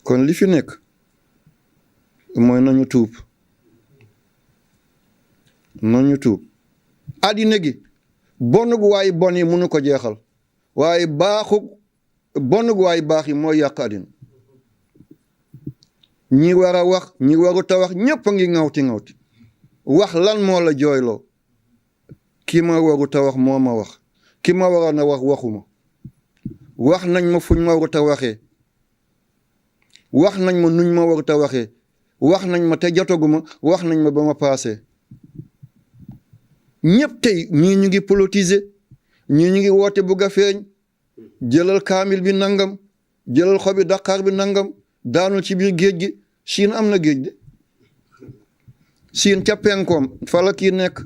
kon li fi nekk mooy nañu tuub addina gi bonug waay bon yi mënu ko jeexal waaye bonug waay baax yi mooy yàq addina ñi war a wax ñi warut a wax ñëpp a ngi ŋawti wax lan moo la jooyloo ki ma warut a wax moo ma wax ki ma waroon a wax waxuma wax nañ ma fuñ ma warut a waxee wax nañ ma nuñ ma warut a waxee wax nañ ma te jotaguma wax nañ ma ba ma paasee ñëpp tey ñii ñu ngi politiser ñii ñu ngi woote bugg a feeñ jëlal kaamil bi nangam jëlal xobi Dakar bi nangam daanul ci biir géej gi Chine am na géej de Chine ca penkoom fa la kii nekk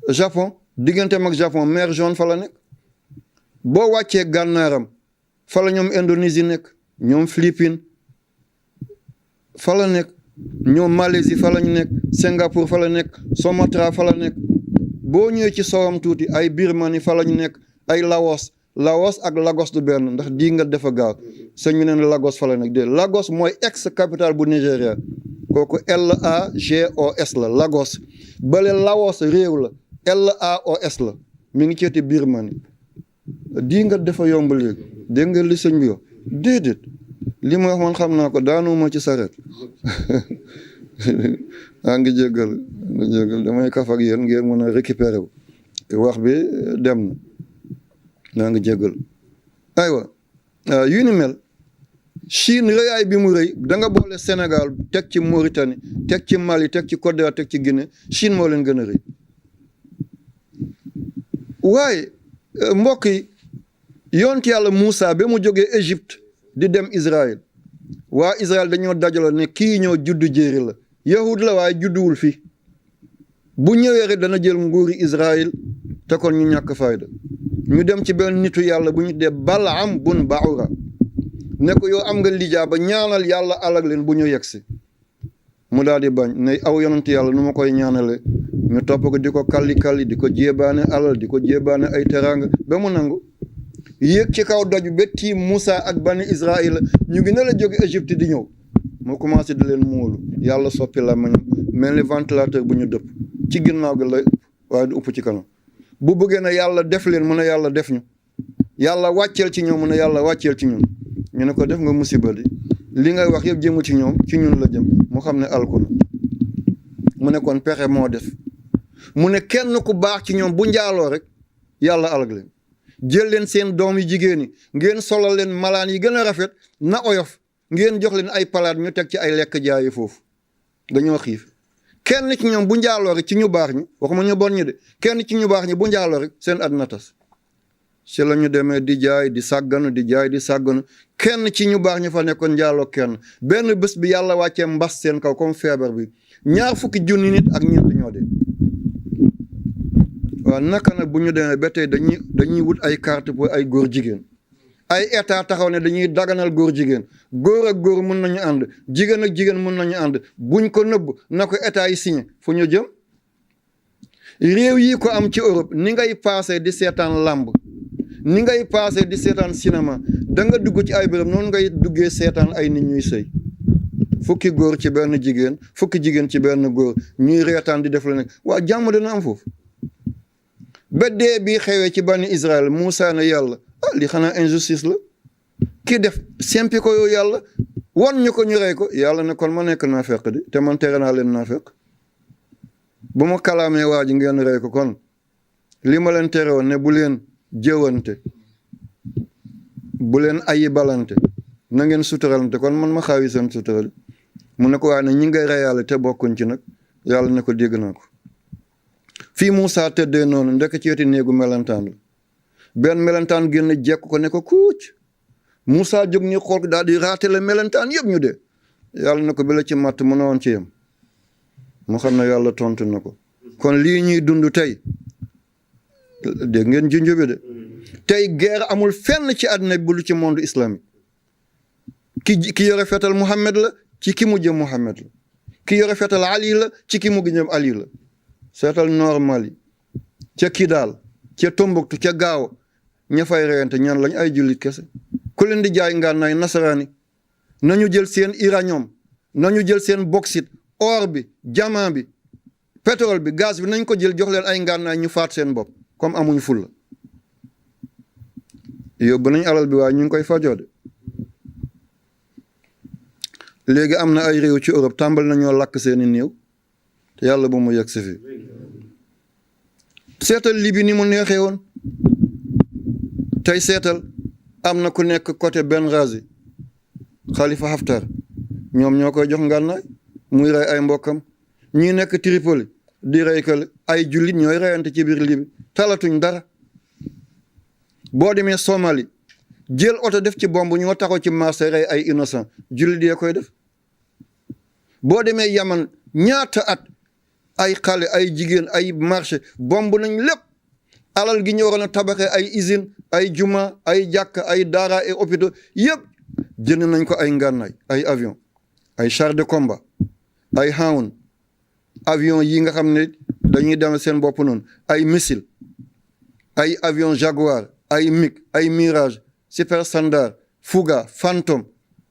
Japon digganteem ak Japon mer Jaune fa la nekk boo wàccee gànnaaram fa la ñoom Indonésie nekk ñoom Philippines fa la nekk ñoom Malaisie fa lañ nekk Singapour fa la nekk Sumatra fa la nekk boo ñëwee ci sowam tuuti ay Birmanie fa lañ nekk ay Laos ak Lagos du benn ndax di nga defa gaaw sëñ bi neen Lagos fa la nekk de Lagos mooy ex capitale bu Nigéria kooku LAGOS la Lagos bale Laos réew la LAOS la mi ngi ceeti Birmanie di nga defa yomb léegi dégg nga li sëñ bi yow déedéet li ma wax man xam naa ko daanuma ci saret ngi jégal damay kaf ak yéen ngeen mën a récupérer wu wax bi dem na ngi jégal aywa yu ni mel Chine rëyaay bi mu rëy da nga boole Sénégal teg ci Mauritanie teg ci Mali teg ci Côte d'Ivoire teg ci Guinée Chine moo leen gën a rëy waaye mbokk yi yonent yàlla Moussa ba mu jógee Égypte di dem Israël waa Israël dañoo dajaloo ne kii ñoo juddu jéeri la yahud la waaye judduwul fi bu ñëwee rek dana jël nguuri Israël te kon ñu ñàkk fayda ñu dem ci benn nitu yàlla bu ñu dee Balaam bun Baura ne ko yow am nga lijaa ba ñaanal yàlla alag leen bu ñu yegsi mu daal di bañ ne aw yonent yàlla nu ma koy ñaanale ñu topp ko di ko kalli di ko jéebaane alal di ko jéebaane ay teraanga ba mu nangu yéeg ci kaw doj ba tiim Moussa ak bani Israël ñu ngi ne la jóge Égypte di ñëw moo commencé di leen móolu yàlla soppi la mañam mel ni ventilateur bu ñu dëpp ci ginnaaw gi lay waaye du upp ci kanam bu bëggee na yàlla def leen mën a yàlla def ñu yàlla wàcceel ci ñoom mën a yàlla wàcceel ci ñun ñu ne ko def nga musiba di li ngay wax yëpp jëmu ci ñoom ci ñun la jëm mu xam ne alku na mu ne kon pexe moo def mu ne kenn ku baax ci ñoom bu njaaloo rek yàlla alag leen jël leen seen doom yu jigéen yi ngeen solal leen malaan yi gën a rafet na oyof ngeen jox leen ay palaat ñu teg ci ay lekk jaayi foofu dañoo xiif kenn ci ñoom bu njaaloo rek ci ñu baax ñi waxuma ñu bon ñi de kenn ci ñu baax ñi bu njaaloo rek seen àddina tas ci la ñu demee di jaay di sàgganu di jaay di sàgganu kenn ci ñu baax ñi fa nekkoon njaaloo kenn benn bés bi yàlla wàccee mbas seen kaw comme feebar bi 20,000 nit ak ñeent ñoo de waaw naka nag bu ñu demee ba tey dañuy wut ay carte pour ay góor jigéen ay état taxaw ne dañuy daganal góor jigéen góor ak góor mun nañu ànd jigéen ak jigéen mun nañu ànd buñ ko nëbb na ko état yi signé fu ñu jëm réew yi ko am ci Europe ni ngay passé di seetaan lamb ni ngay passé di seetaan cinéma da nga dugg ci ay béréb noonu ngay duggee seetaan ay nit ñuy sëy fukki góor ci benn jigéen fukki jigéen ci benn góor ñuy reetaan di def la nekk waa jàmm dana am foofu ba dee bi xewee ci bani Israël Moussa ne yàlla li xanaa injustice la ki def sempi ko yow yàlla wan ñu ko ñu rey ko yàlla ne kon ma nekk naa fekk di te man tere naa leen naa fekk bu ma kalaamee waa ji ngeen rey ko kon li ma leen tere woon ne bu leen jëwante bu leen ayi balante na ngeen suturalante kon man ma xaawi seen sutural mu ne ko waaye ne ñi ngay reyaale te bokkuñ ci nag yàlla ne ko dégg naa ko fii Moussa tëddee noonu ndekk ci weti néegu melentaan la benn melentaan génn jekk ko ne ko kuuc Moussa jóg ñu xool ko daal di raatale melentaan yëpp ñu dee yàlla ne ko bi la ci matt mën a woon ci yem mu xam ne yàlla tontu na ko kon lii ñuy dund tey dégg ngeen junj bi de tey guerre amul fenn ci àddina bi bu lu ci monde islamique ki yore fetal Muhammad la ci ki mu jëm Muhammad la ki yore fetal Ali la ci ki mu jëm Ali la seetal nord Mali ca Kidal ca Tombouctou ca Gao ña fay reyante ñan lañ ay jullit kese ku leen di jaay ngànnaay nasaraani nañu jël seen uranium nañu jël seen bauxite or bi diamant bi pétrole bi gaz bi nañ ko jël jox leen ay ngànnaay ñu faat seen bopp comme amuñ fulla yóbbu nañ alal bi waaye ñu ngi koy fajoo de léegi am na ay réew ci Europe tàmbal nañoo lakk seeni néew te yàlla bu mu yegg si fi seetal Libi ni mu neexee woon tey seetal am na ku nekk côté Benghazi Khalifa Haftar ñoom ñoo koy jox ngànnaay muy rey ay mbokkam ñii nekk Tripoli di rey kal ay jullit ñooy reyante ci biir Libi talatuñ dara boo demee Somalie jël oto def ci bomb ñoo taxaw ci marché rey ay innocent jullit yee koy def boo demee Yaman ñaata at ay xale ay jigéen ay marché bomb nañ lépp alal gi ñu waroon a tabaxee ay usine ay juma ay jàkk ay daara ay hôpitaux yëpp jënd nañ ko ay ngànnaay ay avion ay char de combat ay Hound avion yi nga xam ne dañuy dem seen bopp noonu ay missile ay avion Jaguar ay MiG ay Mirage Super Standard Fouga Phantom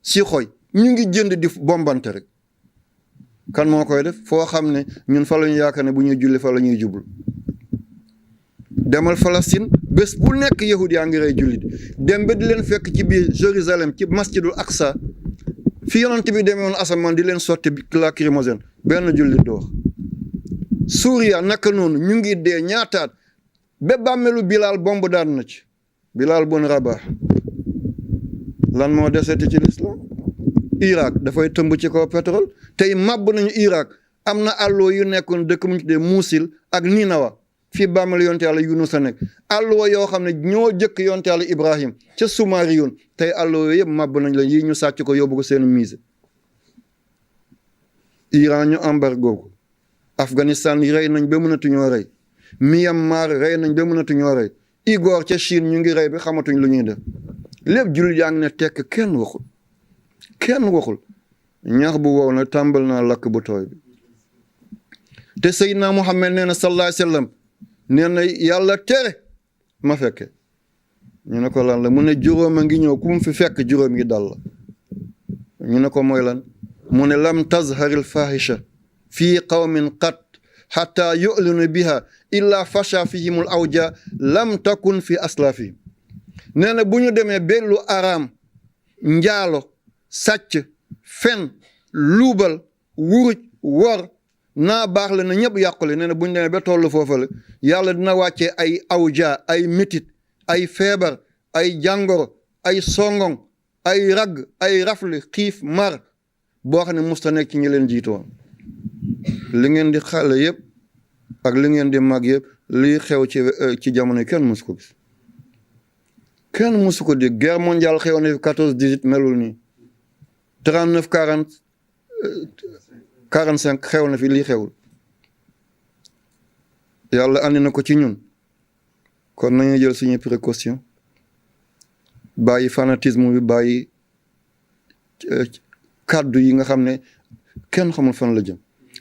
Sukhoi ñu ngi jënd di bombante rek kan moo koy def foo xam ne ñun fa la ñu yaakaar ne bu ñuy julli fa la ñuy jublu demal Palestine bés bu nekk yahud yaa ngi rey jullit dem ba di leen fekk ci biir Jérusalem ci masjidul Aqsa fi yonent bi demee woon asamaan di leen sotti lacrymogène benn jullit doo wax Suuriya naka noonu ñu ngi dee ñaataat ba bàmmeelu Bilal bomb daan na ci Bilal bun Rabah lan moo deseti ci l'islam Irak dafay tëmb ci kaw pétrole tey màbb nañu Irak am na àlloo yu nekkoon dëkk mu ñu tuddee Muusil ak Ninawa fii bàmmeel yonte yàlla Yunus a nekk àlloo yoo xam ne ñoo jëkk yonte yàlla Ibrahim ca Soumarioune tey àlloo yooyu yëpp màbb nañ la yii ñu sàcc ko yóbbu ko seen musée Iran ñu embargo ko Afghanistan yi rey nañ ba mënatuñoo rey Myanmar rey nañ ba mënatuñoo rey Igor ca Chine ñu ngi rey bi xamatuñ lu ñuy def lépp jullit yaa ngi ne tekk kenn waxul ñax bu wow na tàmbal naa lakk bu tooy bi te Seydina Muhammad nee na sallallahu alayhi wa sallam nee na yàlla tere ma fekke ñu ne ko lan la mu ne juróom a ngi ñëw ku mu fi fekk juróom yi dal la ñu ne ko mooy lan mu ne lam tazharil fahisha fii qawmin qat hatta yu'linu biha illa fasha fihimul awja lam takun fi aslafihim nee na bu ñu demee bellu araam njaalo sàcc fen luubal wuruj wor naa baax la na ñëpp yàqule nee na bu ñu demee ba tollu foofa la yàlla dina wàccee ay awja ay métit ay feebar ay jàngoro ay songong ay ragg ay rafli xiif mar boo xam ne musta nekk ci ñi leen jiitoon li ngeen di xale yëpp ak li ngeen di mag yëpp lii xew ci jamono kenn musu ko gis kenn musu ko dégg guerre mondiale xew na fi 14-18 melul nii 39-40 45 xew na fi lii xewul yàlla andi na ko ci ñun kon nañu jël suñu précaution bàyyi fanatisme bi bàyyi kàddu yi nga xam ne kenn xamul fan la jëm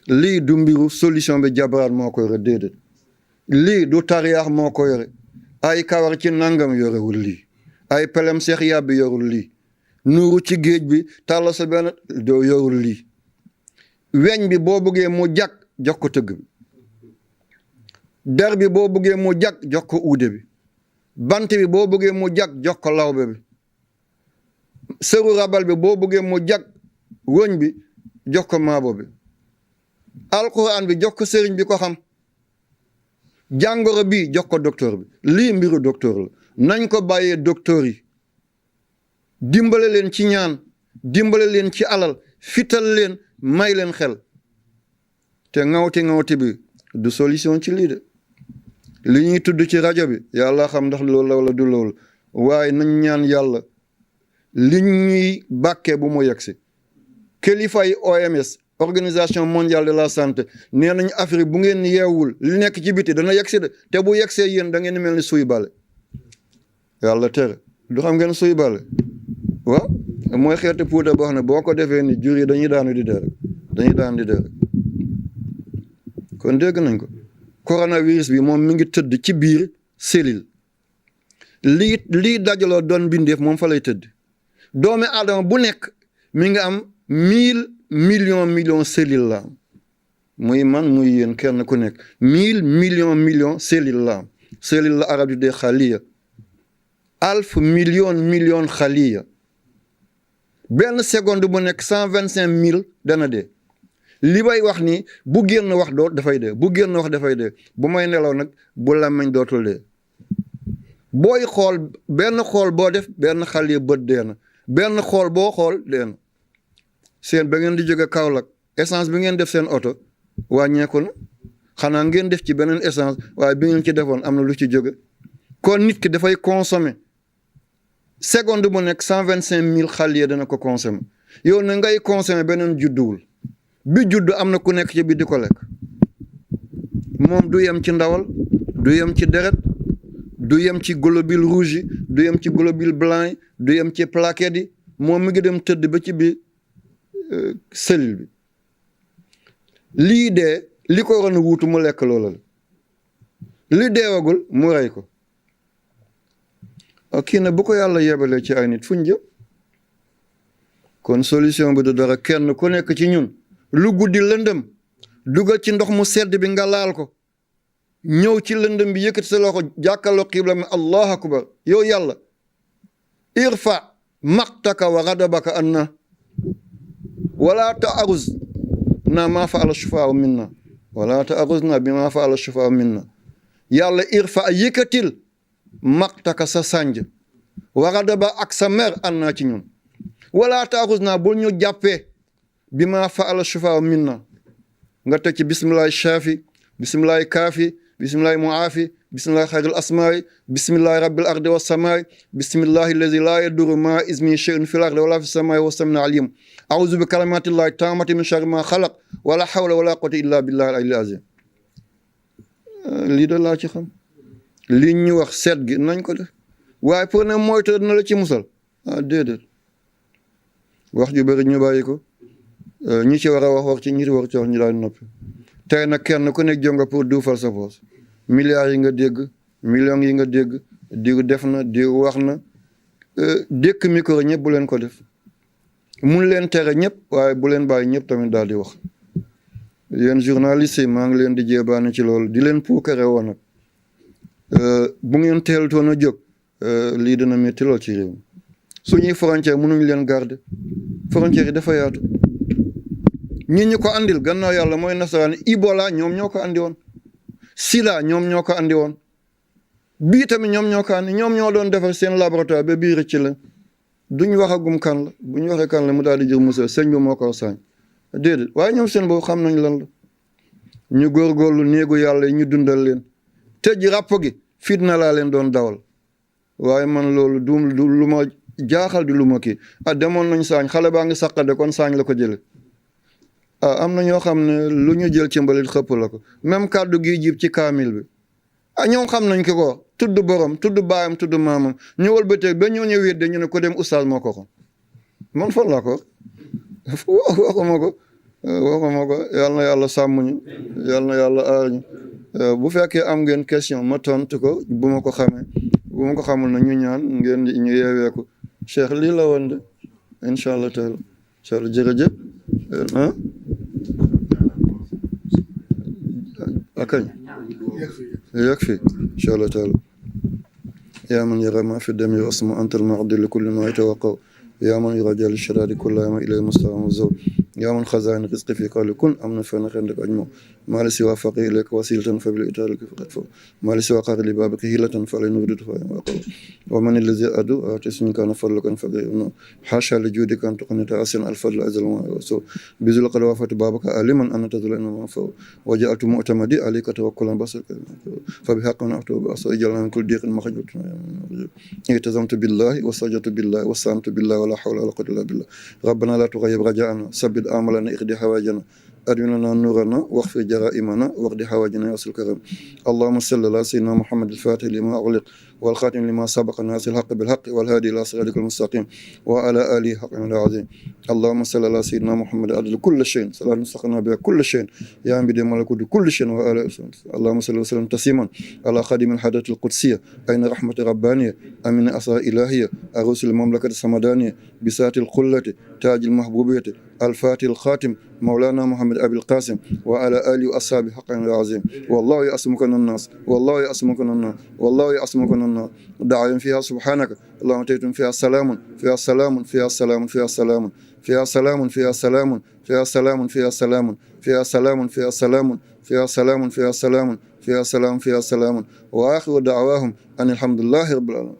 lii du mbiru solution bi jabaraat moo ko yore déedéet lii du tariyaax moo ko yore ay kawar ci nangam yorewul lii ay pelem seex yàbbi yorul lii nuuru ci géej bi tàlla sa benn doo yorul lii weñ bi boo bëggee mu jàkk jox ko tëgg bi der bi boo bëggee mu jàkk jox ko uude bi bant bi boo bëggee mu jàkk jox ko lawbe bi sëru rabal bi boo bëggee mu jàkk wëñ bi jox ko maabo bi alquran bi jox ko sëriñ bi ko xam jàngoro bi jox ko docteur bi lii mbiru docteur la nañ ko bàyyee docteur yi dimbale leen ci ñaan dimbale leen ci alal fital leen may leen xel te ŋawti bi du solution ci lii de li ñuy tudd ci rajo bi yàlla xam ndax loolu la wala du loolu waaye nañ ñaan yàlla li ñuy bàkkee bu mu yegsi kilifa yi OMS organisation mondiale de la santé nee nañ Afrique bu ngeen yeewul li nekk ci biti dana yegsi de te bu yegsee yéen da ngeen mel ni suy bale yàlla tere du xam ngeen suy bale waaw mooy xeetu puuda boo xam ne boo ko defee ni jur yi dañuy daanu di dee rek kon dégg nañ ko coronavirus bi moom mi ngi tëdd ci biir cellule lii dajaloo doon bindeef moom fa lay tëdd doomi aadama bu nekk mi ngi am 1000 millions cellules la am muy man muy yéen kenn ku nekk 1000 millions cellules la am cellule la arab di dee xaliya 1000 millions xaliya benn seconde bu nekk 125 000 dana dee li may wax ni bu génn wax doo dafay dee bu génn wax dafay dee bu may nelaw nag bu làmmiñ dootul dee booy xool benn xool boo def benn xaliya bët dee na benn xool boo xool dee na seen ba ngeen di jóge Kaolack essence bi ngeen def seen oto wàññeeku na xanaa ngeen def ci beneen essence waaye bi ngeen ci defoon am na lu ci jóge kon nit ki dafay consommer seconde bu nekk 125 000 xaliya dana ko consommer yow na ngay consommer beneen judduwul bi judd am na ku nekk ci bi di ko lekk moom du yem ci ndawal du yem ci deret du yem ci globule rouge yi du yem ci globule blanc yi du yem ci plaquettes yi moom mi ngi dem tëdd ba ci biir cellule bi lii dee li ko waroon a wuutu mu lekk loola la li deewagul mu rey ko kii na bu ko yàlla yebalee ci ay nit fuñ jëm kon solution bi du dara kenn ku nekk ci ñun lu guddi lëndëm dugal ci ndox mu sedd bi nga laal ko ñëw ci lëndëm bi yëkkati sa loxo jàkkaarloo xibla mi allahu akbar yow yàlla irfa maqtaka wa ghadabaka anna wala ta'aruz na ma fa'ala shufaa minna wala ta'aruz na bi ma fa'ala shufaa minna yàlla irfa yëkkatil maqtaka sa sànj wa ghadaba ak sa mer anna ci ñun wala ta'aruz na bul ñu jàppee bi ma fa'ala shufaa minna nga teg ci bismillahi shafi bismillahi kaafi bismillahi muafi bismillahi xayril asmaai bismillahi rabbil ardi wa samaai bismillahi allazi laa yadurru maa ismihi shay'un fil ardi wala fis samaai wa samiul alim a'uuzu bi kalimatillahi tammati min sharri ma xalaq wala hawla wala quwwata illa billahi al aliyyil azim lii da laa ci xam lii ñu wax seet gi nañ ko def waaye pour ne moytu na la ci musal déedéet wax ju bëri ñu bàyyi ko ñi ci war a wax ci ñi war ci wax ñu daal noppi tey nag kenn ku nekk jonga pour duufal sa poos milliards yi nga dégg millions yi nga dégg diw def na diw wax na dékk micro ñëpp bu leen ko def mun leen tere ñëpp waaye bu leen bàyyi ñëpp tamit daal di wax yéen journalistes yi maa ngi leen di jéebaane ci loolu di leen puukare woon nag bu ngeen teelutoon a jóg lii dina métti lool ci réew mi suñuy frontière mënuñ leen garder frontière yi dafa yaatu ñi ñu ko andil gannaaw yàlla mooy nasaraan Ebola ñoom ñoo ko andi woon Sida ñoom ñoo ko andi woon bii tamit ñoom ñoo ko andi ñoom ñoo doon defar seen laboratoire ba bii rëcc la duñ waxagum kan la bu ñu waxee kan la mu daal di jël monsieur sëñ bi moo ko saañ déedéet waaye ñoom seen boobu xam nañ lan la ñu góorgóorlu néegu yàlla yi ñu dundal leen tëj ràpp gi fitna laa leen doon dawal waaye man loolu du lu ma jaaxal di lu ma kii demoon nañ saañ xale baa ngi saqade kon saañ la ko jële am na ñoo xam ne lu ñu jël ci mbalit xëpp la ko même kàddu gi jib ci kaamil bi ñoom xam nañ ko tudd borom tudd baayam tudd maamam ñëwal ba tey ba ñoo ñëw wedde ñu ne ko dem oustaz moo ko xon man fan laa ko waxuma ko yal na yàlla sàmm ñu yal na yàlla aar ñu bu fekkee am ngeen question ma tontu ko bu ma ko xamee bu ma ko xamul na ñu ñaan ngeen ñu yeewee ko Cheikh lii la woon de incha allah taala incha allah jërëjëf akañ yakfi incha allah taala yaa man yara ma fi dami wa asma antal ma'di li kulli ma yatawaqqaw yaa man yurja li shadadi kulli ma ilay mustawa zaw yaa man xazaani rizqi fi qawli kun am na fenn xen rek ajmo maa li siwa faqi ilayka wasilatan fa bil itaalika faqat fa maa li siwa qari li babika hilatan fa lay nuridu fa waqaw wa man allazi adu atismin kana fadlukan faqirun hasha li judika an tuqnita asin al fadl azal ma so bizul qad wafati babaka aliman an tazula ma fa waja'tu mu'tamadi alayka tawakkulan basarka fa bi haqqin atubu aso jalna kul diqin mahjutun itazamtu billahi wa sajadtu billahi wa santu billahi wa la hawla wa la quwwata illa billah rabbana la tughayyib raja'ana sabbit amalana iqdi hawajana أدم لنا نورنا واغفر جرائمنا واقض حوائجنا واسل الكرم اللهم صل على سيدنا محمد الفاتح لما أغلق والخاتم لما سبق الناس الحق بالحق والهادي إلى صراطك المستقيم وعلى آله حق العظيم اللهم صل على سيدنا محمد عدد كل شيء صلاة نستقنا بها كل شيء يا بدي ملكوت كل شيء وعلى اللهم صل وسلم تسليما على خادم الحضرة القدسية أين رحمة ربانية أمين أسرى إلهية أرسل المملكة السمدانية بساط الخلة تاج المحبوبية الفاتح الخاتم مولانا محمد أبي القاسم وعلى آله وأصحابه حقا العظيم والله يعصمك من الناس والله يعصمك من الناس والله يعصمك من الناس دعاء فيها سبحانك اللهم تيتم فيها سلام فيها سلام فيها سلام فيها سلام فيها سلام فيها سلام فيها سلام فيها سلام فيها سلام فيها سلام فيها سلام فيها سلام فيها سلام فيها سلام وآخر دعواهم أن الحمد لله رب العالمين.